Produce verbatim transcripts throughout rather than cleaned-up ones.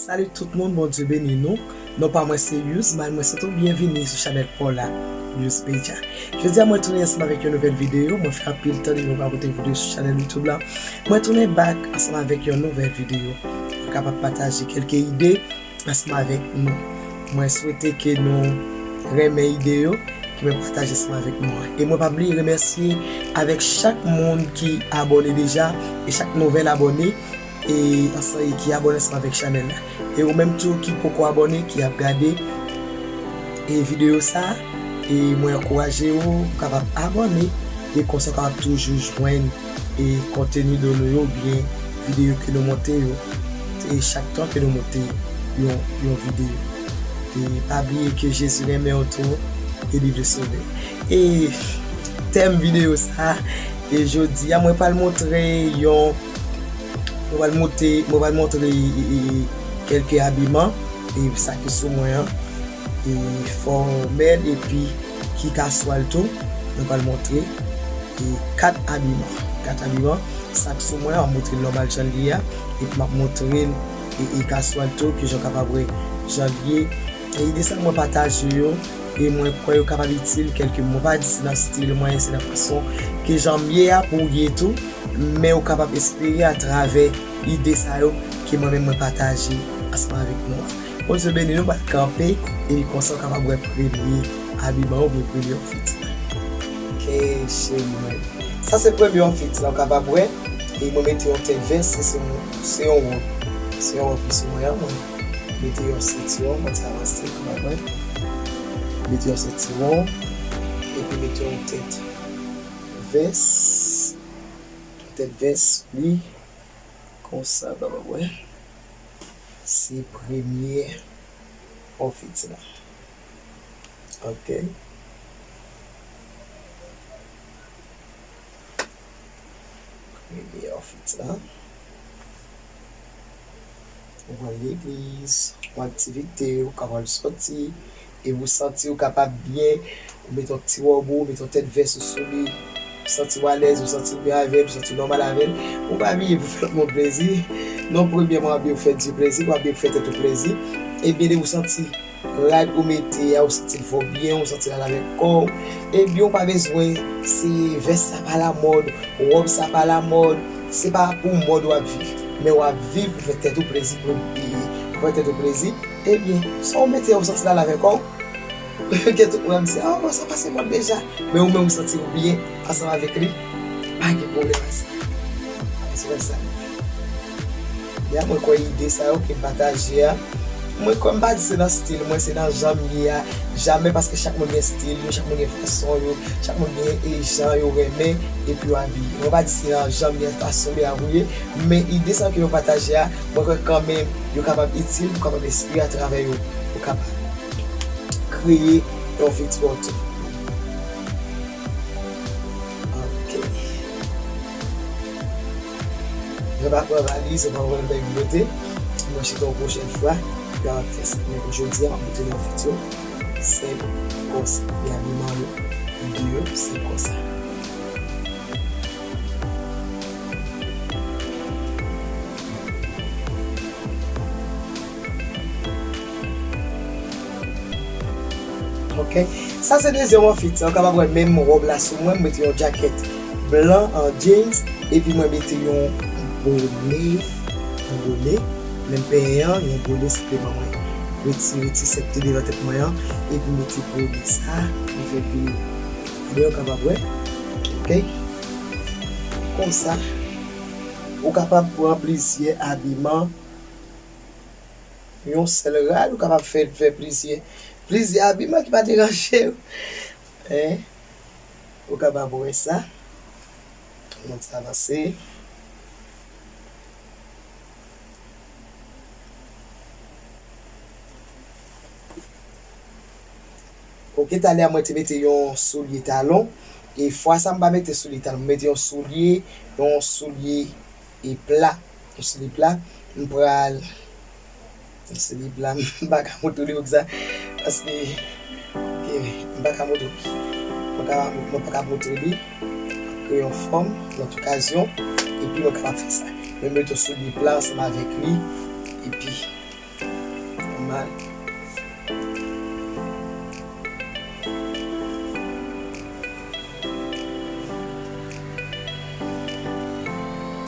Salut tout moun, Bondye beni nou. Non pa mwen se Yous, man mwen se tou byenvini sou chanèl pa w la, Yous Media. Jodi a mwen tounen ansanm avèk yon nouvèl videyo, mwen fè anpil tan depi mwen pa pote videyo sou chanèl YouTube la. Mwen tounen back ansanm avèk yon nouvèl videyo. Mwen kapab pataje kèlke ide ansanm avèk nou. Mwen swete ke nou renmen ide yo ke mwen pataje ansanm avèk nou an. E mwen pa bliye remèsye avèk chak moun ki abòne deja e chak nouvèl abòne e ansanm e ki abòne ansanm avèk chanèl la. E ou menm tou ki poko abòne, ki ap gade e videyo sa, e mwen ankouraje w kapab abòne e konsa w kapab toujou jwenn e konteni de nou yo oubyen videyo ke nou monte yo. E chak tan ke nou monte yon, yon videyo. E pa bliye ke Jezi renmen w tou e li vle sove w. E tèm videyo sa, e jodi a mwen pral montre yon, mwen pral montre, mwen pral montre e, e, e, kèlke abiman e sa ki sou mwen an e fòmèl epi ki kaswal tou. Mwen pral montre e kat abiman. Kat abiman, sa k sou mwen an, m ap montre l nòmal jan l ye a, epi m ap montre l e, e kaswal tou, ki jan w kapab wè jan l ye. E ide sa mwen pataje yo, e mwen kwè yo kapab itil kèlke moun. Mwen pa di se nan stil mwen, se nan fason ke jan m ye a pou w ye tou, men ou kapab enspire atravè ide sa yo ke mwen menm mwen pataje ansanm avèk nou an. Bondye beni nou, pral kanpe, epi konsa w kapab wè premye abiman oubyen premye outfit la. Ok, cheri mwen. Sa se premye outfit la, w kapab wè. E mwen mete yon tèt vès, se, se yon, se yon wòb. Se yon wòb ki sou mwen an, mwen mete yon sentiwon, mwen ti avanse, w kapab wè. Mete yon sentiwon, epi mete yon tèt vès. Tèt vès, wi. Konsa, w kapab wè. Se premye outfit la. Ok. Premye outfit la. Ou pral legliz, ou aktivite, ou ka pral sòti, e ou santi ou kapab byen, ou mete yon ti wòb ou, ou mete yon tèt vès ou sou li, ou santi w alèz, ou santi w byen avè l, ou santi w nòmal avè l, ou pa bliye pou fè lòt moun plezi. Non, premyèman, w ap byen pou fè Dye plezi, w ap byen pou fè tèt ou plezi. Ebyen, depi ou santi rad ou mete a, ou santi l fè w byen, ou santi l al avèk kò w, ebyen, ou pa bezwen, se vès sa pa lamòd, wòb sa pa lamòd, se pa pou mòd w ap viv, men w ap viv pou fè tèt ou plezi, pou, pou fè tèt ou plezi. Ebyen, sa w mete a, ou santi l al avèk kò w. Gen tout moun ap di, "Ah, sa pase mòd deja." Men ou menm ou santi w byen ansanm avèk li, pa gen pwoblèm ak sa. Se konsa. Ya, mwen kwè ide sa yo ke m pataje a, mwen kwè m pa di se nan stil mwen, se nan jan m ye a. Jamè, paske chak moun gen stil yo, chak moun gen fason yo, chak moun gen e jan yo renmen epi yo abiye. Mwen pa di se nan jan m ye, fason m ye a pou ye, men ide sa yo ke mwen pataje a, mwen kwè kanmenm yo kapab itil, ou kapab enspire atravè yo, ou kapab kreye yon fiti pòtre. Ok. Mwen pa pran valiz, mwen pa pran bèg bote. Mwen chita yon pwochèn fwa, mwen ap fè sa. Men pou jodi a, m ap montre nou yon fiti senp konsa. Men abiman yo, ide yo, se konsa. Ok. Sa se dezyèm outfit. Ou kapab wè menm wòb la sou mwen, m mete yon jakèt blan an jeans, epi mwen mete yon bone, yon bone, menm penyen an, yon bone senpleman mwen retire ti sèk te devan tèt mwen an, epi mete bone sa, li fè pi. Ebyen, ou kapab wè. Ok. Konsa, ou kapab pran plizyè abiman. Yon sèl rad, ou kapab fè, fè plizyè, plizyè abiman ki pa deranje w. Hein? Ou kapab wè sa. Mwen ti avanse. Ok, talè a mwen te mete yon soulye talon. E fwa sa m pa mete soulye talon, m mete yon soulye, yon soulye e pla. Yon soulye pla. M pral, yon soulye pla, m pa ka montre li poukisa. Paske, ok, m pa ka montre li. Mwen ka, mwen pa ka montre li. M ap kreye yon fòm, lòt okazyon. Epi mwen kapab fè sa. Mwen mete yon soulye pla ansanm avèk li. Epi, Mal.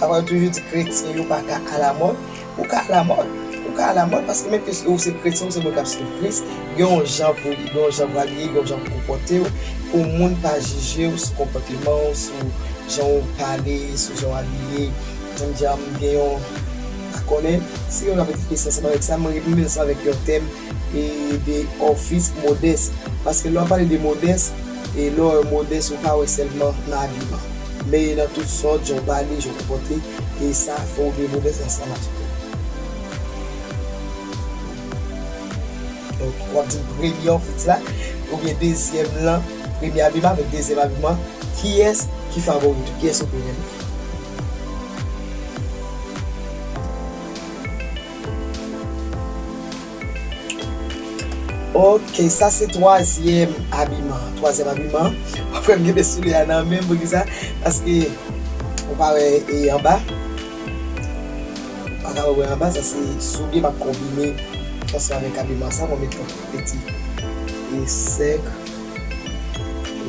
Papa yo toujou di kretyen yo pa ka alamòd. Ou ka alamòd. Ou ka alamòd paske menm ke ou se kretyen, ou se moun k ap swiv Kris, gen yon jan pou, gen yon jan pou abiye, gen yon jan pou konpòte w, pou moun pa jije w sou konpòteman w, sou jan w pale, sou jan w abiye. Jan m di a, m gen yon, pa konnen, si yon ap enterese ansanm avèk sa, mwen reponn ansanm avèk yon tèm e de office modeste. Paske lè w ap pale de modeste, e lè w modeste, ou pa wè sèlman nan abiman. Men nan tout sòt, jan w pale, jan w konpòte, e sa fè w vle modeste ansanm avèk yo. Donk, w ap di m premye office la, oubyen dezyèm lan, premye abiman avèk dezyèm abiman, kiyès ki favori ou, kiyès ou pi renmen? Ok, sa se twazyèm abiman. Twazyèm abiman. W ap wè m gen de soulye a nan men m, poukisa? Paske ou pa wè e anba. Ou pa ka wè anba, sa se soulye m ap konbine ansanm avèk abiman sa. Mwen mete yon peti e sèk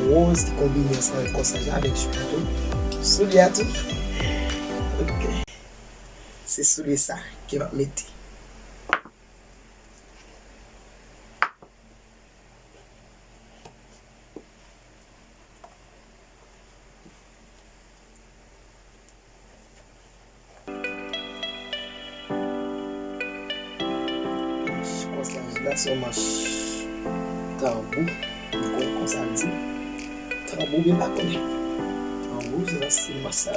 woz ki konbine ansanm avèk kòsaj la, avèk jip la tou. Soulye a tou. Ok. Se soulye sa ke m ap mete. Manch kòsaj la se yon manch tanbou. Nou konnen konsa l di. Tanbou, men pa konnen. Tanbou, se nan stil manch sa.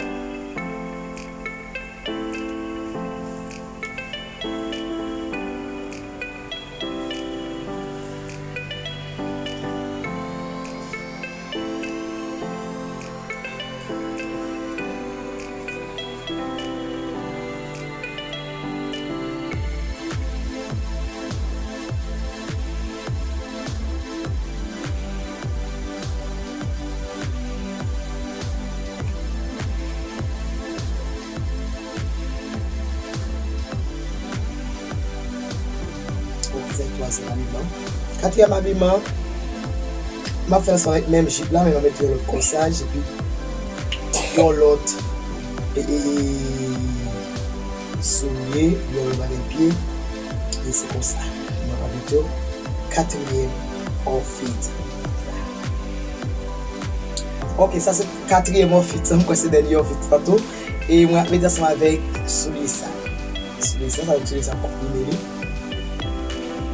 Ok, sa se twazyèm abiman. Katriyèm abiman, m ap fè ansanm avèk menm jip la, men m ap mete yon lòt kòsaj, epi yon lòt, e, e, e, soulye, yon lòt bagay pye, e se konsa. M ap mete yon katriyèm outfit. Ok, sa se katriyèm outfit, m kwè se dènye outfit sa tou. E mwen ap mete ansanm avèk soulye sa. Soulye sa, sa vle di soulye sa konbine li.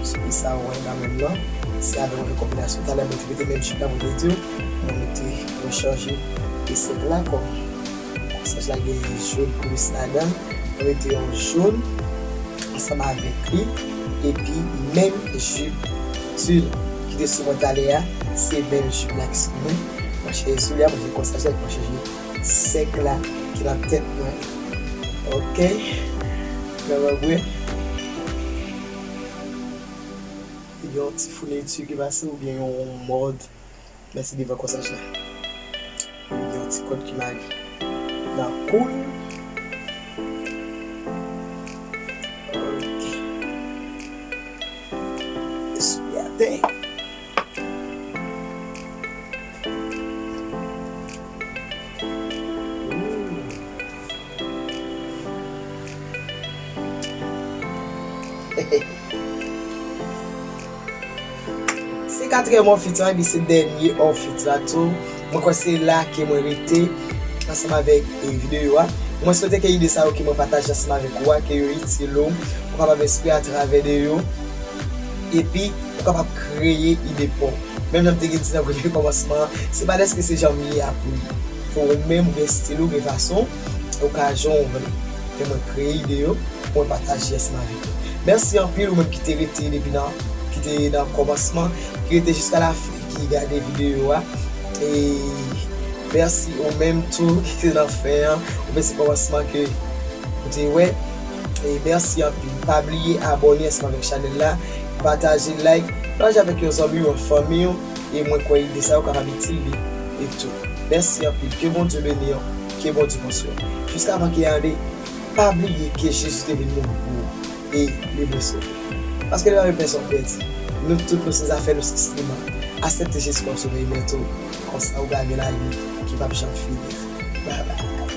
Soulye sa ou wè nan men m nan. Se avè yon konbinasyon. Talè mwen te mete menm jip la, mwen te di w. Mwen mete, mwen chanje. E sèk la kòm kòsaj la gen jòn plis ladan. Mwen mete yon jòn ansanm avèk li. Epi menm jip tulle ki te sou mwen talè a, se menm jip la ki sou mwen. Mwen chanje soulye a, mwen chanje kòsaj la, mwen chanje sèk la ki nan tèt mwen. Ok. Gade byen. Yon ti founiti ki pase oubyen yon mòd. Mèsi devan kòsaj la. Yon ti kòd ki mare nan kou l. Ok. Eswiyate. Se katriyèm outfit la, epi se dènye outfit la tou. Mwen kwè se la ke mwen rete ansanm avèk, e, videyo a. Mwen swete ke ide sa yo ke mwen pataje ansanm avèk ou a, ke yo itil ou, ou kapab enspire atravè de yo. Epi, ou kapab kreye ide pa w. Menm jan m te gen di nan premye kòmansman an, se pa dèske se jan m ye a pou li. Fò ou menm ou gen estil ou, gen fason, ou ka jan w vle. Men mwen kreye ide yo, mwen pataje ansanm avèk ou. Mèsi anpil ou menm ki te rete depi nan, ki te nan kòmansman, ki rete jiska lafen, ki gade videyo a. E mèsi ou menm tou ki te nan fen an, oubyen se kòmansman ke ou te wè. E mèsi anpil. Pa bliye abòne ansanm avèk chanèl la, pataje, like, pataje avèk yon zanmi w, yon fanmi w. E mwen kwè ide sa yo kapab itil li e tou. Mèsi anpil. Ke Bondye beni w. Ke Bondye konstwi w. Jiskavan ke ale, pa bliye ke Jezi te vin mouri pou ou e li vle sove w. Paske li pa vle pèsonn pèdi. Nou tout nou se zafè, nou se enstriman. Aksepte Jezi kòm sovè, li mèt ou. Konsa ou gade lavi ki p ap janm fini. Bye bye.